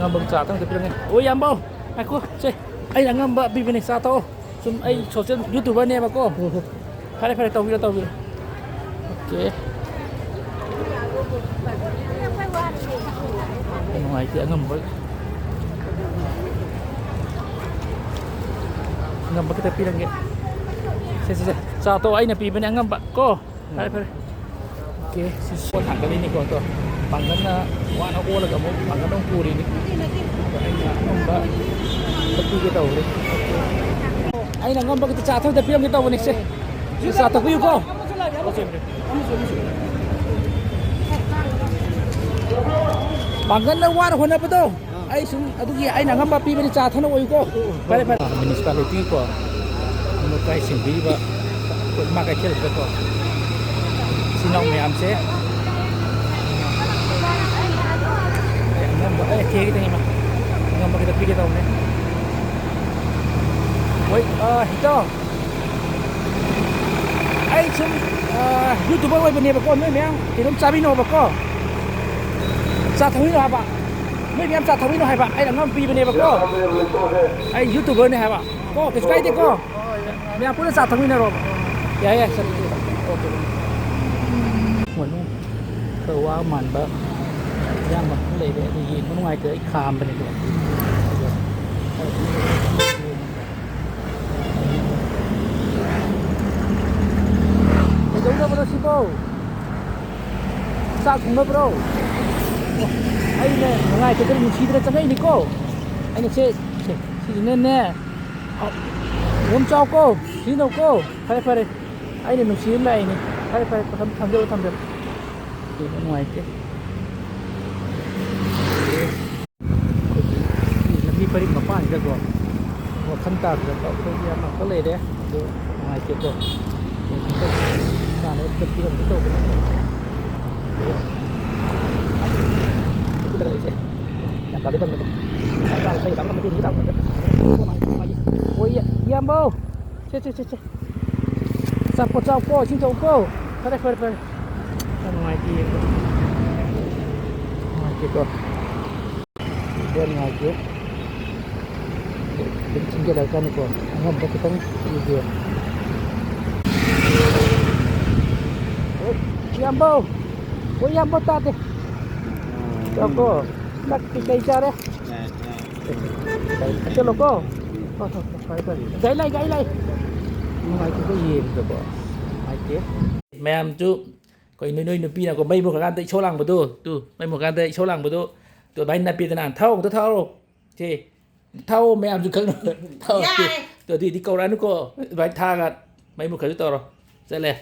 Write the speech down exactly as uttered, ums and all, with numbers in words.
ꯑꯉꯝꯕ ꯆꯥ ꯊꯛꯇ ꯄꯤꯔꯝꯒꯦ꯫ ꯑꯣ, ꯏꯌꯥꯝꯕ, ꯉꯥꯏꯈꯣ, ꯁꯦ, ꯑꯩꯅ ꯑꯉꯝꯕ ꯄꯤꯕꯅꯦ, ꯆꯥ ꯊꯛꯑꯣ꯫ ꯁꯨꯝ ꯑꯩ social YouTuberꯅꯦꯕꯀꯣ꯫ ꯐꯔꯦ, ꯐꯔꯦ, ꯇꯧꯕꯤꯔꯣ, ꯇꯧꯕꯤꯔꯣ꯫ ꯑꯣꯀꯦ꯫ ꯅꯨꯡꯉꯥꯏꯇꯦ, ꯑꯉꯝꯕ, ꯑꯉꯝꯕ ꯈꯤꯇ ꯄꯤꯔꯝꯒꯦ꯫ ꯁꯦ, ꯁꯦ, ꯁꯦ, ꯆꯥ ꯊꯛꯑꯣ, ꯑꯩꯅ ꯄꯤꯕꯅꯦ ꯑꯉꯝꯕ ꯀꯣ꯫ ꯐꯔꯦ, ꯐꯔꯦ꯫ ꯑꯣꯀꯦ, ꯁꯤ ꯄꯣꯠ ꯊꯥꯡꯒꯠꯂꯤꯅꯤꯀꯣ, ꯑꯗꯣ ꯄꯥꯡꯒꯜꯅ ꯋꯥꯅ ꯑꯣꯜꯂꯒ ꯑꯃꯨꯛ ꯄꯥꯡꯒꯜ ꯑꯃꯨꯛ ꯄꯨꯔꯤꯅꯤ꯫ ꯑꯗꯣ ꯑꯩꯅ ꯑꯉꯝꯕ ꯈꯤꯇ ꯄꯤꯒꯦ ꯇꯧꯕꯅꯤ꯫ ꯑꯩꯅ ꯑꯉꯝꯕ ꯈꯤꯇ ꯆꯥ ꯊꯛꯇ ꯄꯤꯔꯝꯒꯦ ꯇꯧꯕꯅꯤ, ꯁꯦ꯫ ꯁꯤ ꯆꯥ ꯊꯛꯄꯤꯌꯨꯀꯣ꯫ ꯄꯥꯡꯒꯜꯅ ꯋꯥꯅ ꯍꯣꯠꯅꯕꯗꯣ꯫ ꯑꯩ ꯁꯨꯝ ꯑꯗꯨꯒꯤ ꯑꯩꯅ ꯑꯉꯝꯕ ꯄꯤꯕꯅꯤ, ꯆꯥ ꯊꯛꯅ ꯑꯣꯏꯌꯨꯀꯣ꯫ ꯐꯔꯦ, ꯐꯔꯦ꯫ ꯃ꯭ꯌꯨꯅꯤꯁꯤꯄꯥꯂꯤꯇꯤꯀꯣ, ꯑꯃꯣꯠ ꯑꯀꯥꯏ ꯁꯦꯡꯕꯤꯔꯤꯕ ꯑꯩꯈꯣꯏ ꯏꯃꯥ ꯀꯩꯊꯦꯜꯁꯤꯗꯀꯣ, ꯏꯆꯤꯟ ꯏꯅꯥꯎ ꯃꯌꯥꯝꯁꯦ, ꯑꯩ ꯑꯉꯝꯕ, ꯑꯩ ꯊꯦꯡꯒꯦ ꯈꯤꯇꯪ ꯏꯃꯥ, ꯑꯉꯝꯕ ꯈꯤꯇꯪ ꯄꯤꯒꯦ ꯇꯧꯕꯅꯦ꯫ ꯍꯣꯏ, ꯑ, ꯏꯇꯥꯎ꯫ ꯑꯩ ꯁꯨꯝ, ꯑ, YouTuber ꯑꯣꯏꯕꯅꯦꯕꯀꯣ, ꯅꯣꯏ ꯃꯌꯥꯝ ꯀꯩꯅꯣꯝ ꯆꯥꯕꯤꯅꯣꯕꯀꯣ, ꯆꯥ ꯊꯛꯃꯤꯟꯅꯣ ꯍꯥꯏꯕ, ꯅꯣꯏ ꯃꯌꯥꯝ ꯆꯥ ꯊꯛꯃꯤꯟꯅꯣ ꯍꯥꯏꯕ, ꯑꯩꯅ ꯑꯉꯝ ꯄꯤꯕꯅꯦꯕꯀꯣ, ꯑꯩ YouTuberꯅꯦ ꯍꯥꯏꯕ ꯀꯣ, ꯀꯩꯁꯨ ꯀꯥꯏꯗꯦꯀꯣ꯫ ꯃꯌꯥꯝ ꯄꯨꯟꯅ ꯆꯥ ꯊꯛꯃꯤꯟꯅꯔꯣꯕ꯫ ꯌꯥꯏ, ꯌꯥꯏ, ꯆꯠꯂꯁꯤ꯫ ꯑꯣꯀꯦ꯫ ꯃꯅꯨꯡ ꯈꯔ ꯋꯥ ꯃꯥꯟꯕ ꯏꯌꯥꯝꯕ ꯑꯃ ꯂꯩꯔꯦ, ꯑꯗꯨ ꯌꯦꯡꯕ ꯅꯨꯡꯉꯥꯏꯇꯦ, ꯑꯩ ꯈꯥꯝꯕꯅꯦꯀꯣ꯫ ꯀꯩꯗꯧꯅꯕꯅꯣ ꯁꯤꯕꯣ? ꯆꯥꯛ ꯊꯣꯡꯅꯕ꯭ꯔꯣ? ꯑꯣ, ꯑꯩꯅ ꯅꯨꯡꯉꯥꯏꯇꯗꯅ ꯅꯨꯡꯁꯤꯗꯅ ꯆꯪꯉꯛꯏꯅꯤꯀꯣ꯫ ꯑꯩꯅ ꯁꯦ, ꯁꯦ, ꯁꯤꯁꯤꯅꯅꯦ꯫ ꯑ, ꯌꯥꯝ ꯆꯥꯎꯀꯣ, ꯁꯤꯖꯤꯟꯅꯧꯀꯣ꯫ ꯐꯔꯦ, ꯐꯔꯦ꯫ ꯑꯩꯅ ꯅꯨꯡꯁꯤꯗꯅ ꯂꯥꯛꯏꯅꯤ꯫ ꯐꯔꯦ, ꯐꯔꯦ, ꯊꯝ-, ꯊꯝꯖꯔꯣ, ꯊꯝꯖꯔꯣ꯫ ꯌꯦꯡꯕ ꯅꯨꯡꯉꯥꯏꯇꯦ꯫ ꯑꯩꯈꯣꯏꯒꯤ ꯂꯝꯕꯤ ꯄꯔꯤꯡ ꯃꯄꯥꯟꯁꯤꯗꯀꯣ, ꯋꯥꯈꯜ ꯇꯥꯗ꯭ꯔꯕ ꯑꯩꯈꯣꯏꯒꯤ ꯑꯃꯈꯛ ꯂꯩꯔꯦ, ꯑꯗꯨ ꯅꯨꯡꯉꯥꯏꯇꯦꯀꯣ꯫ ꯏꯃꯥꯟꯅꯕ ꯈꯤꯇ ꯄꯤꯔꯝꯒꯦ ꯇꯧꯕꯅꯦ꯫ ꯌꯥꯝ ꯇꯥꯗꯦ ꯇꯝꯕꯗꯣ꯫ ꯍꯣꯏ, ꯏꯌꯥꯝꯕꯧ꯫ ꯁꯦ, ꯁꯦ, ꯁꯦ, ꯁꯦ꯫ ꯑꯆꯥꯄꯣꯠ ꯆꯥꯎꯀꯣ, ꯏꯁꯤꯡ ꯊꯛꯎꯀꯣ꯫ ꯐꯔꯦ, ꯐꯔꯦ, ꯐꯔꯦ꯫ ꯌꯥꯝ ꯅꯨꯡꯉꯥꯏꯇꯦ ꯌꯦꯡꯕ꯫ ꯅꯨꯡꯉꯥꯏꯇꯦꯀꯣ꯫ ꯈꯔ ꯅꯨꯡꯉꯥꯏꯇꯦ꯫ ꯑꯗꯨꯝ ꯆꯤꯡꯖꯜꯂꯛꯀꯅꯤꯀꯣ꯫ ꯑꯉꯝꯕ ꯈꯤꯇꯪ ꯄꯤꯒꯦ꯫ ꯑꯣ, ꯏꯌꯥꯝꯕꯧ! ꯑꯣ, ꯏꯌꯥꯝꯕ ꯇꯥꯗꯦ꯫ ꯆꯥꯛꯀꯣ? ꯆꯥꯛꯇꯤ ꯀꯩ ꯆꯥꯔꯦ? ꯆꯠꯂꯣꯀꯣ꯫ ꯍꯣꯏ, ꯍꯣꯏ, ꯍꯣꯏ, ꯐꯔꯦ, ꯐꯔꯦ꯫ ꯒꯥꯔꯤ ꯂꯥꯛꯑꯦ, ꯒꯥꯔꯤ ꯂꯥꯛꯑꯦ꯫ ꯅꯨꯡꯉꯥꯏꯇꯦꯀꯣ, ꯌꯦꯡꯕꯗꯀꯣ꯫ ꯅꯨꯡꯉꯥꯏꯇꯦ꯫ ꯃꯌꯥꯝꯁꯨ ꯑꯩꯈꯣꯏ ꯅꯣꯏ, ꯅꯣꯏ ꯅꯨꯄꯤꯅꯀꯣ ꯃꯩ ꯃꯨꯠꯈ꯭ꯔꯀꯥꯟꯗ ꯏꯁꯧ ꯂꯥꯡꯕꯗꯣ, ꯇꯨ, ꯃꯩ ꯃꯨꯠꯈ꯭ꯔꯀꯥꯟꯗ ꯏꯁꯧ ꯂꯥꯡꯕꯗꯣ, ꯇꯨ ꯑꯗꯨꯃꯥꯏꯅ ꯅꯞꯄꯦꯗꯅ꯫ ꯊꯥꯎ ꯑꯝꯇ ꯊꯥꯔꯣ꯫ ꯁꯦ, ꯊꯥꯎ ꯃꯌꯥꯝꯁꯨ ꯈꯪꯅꯕ꯫ ꯊꯥꯎ꯫ ꯌꯥꯔꯦ꯫ ꯇꯨ ꯑꯗꯨꯏꯗꯤ ꯀꯧꯔꯛꯑꯅꯨꯀꯣ꯫ ꯑꯗꯨꯃꯥꯏꯅ ꯊꯥꯔꯒ ꯃꯩ ꯃꯨꯠꯈ꯭ꯔꯁꯨ ꯇꯧꯔꯣ꯫ ꯆꯠꯂꯦ꯫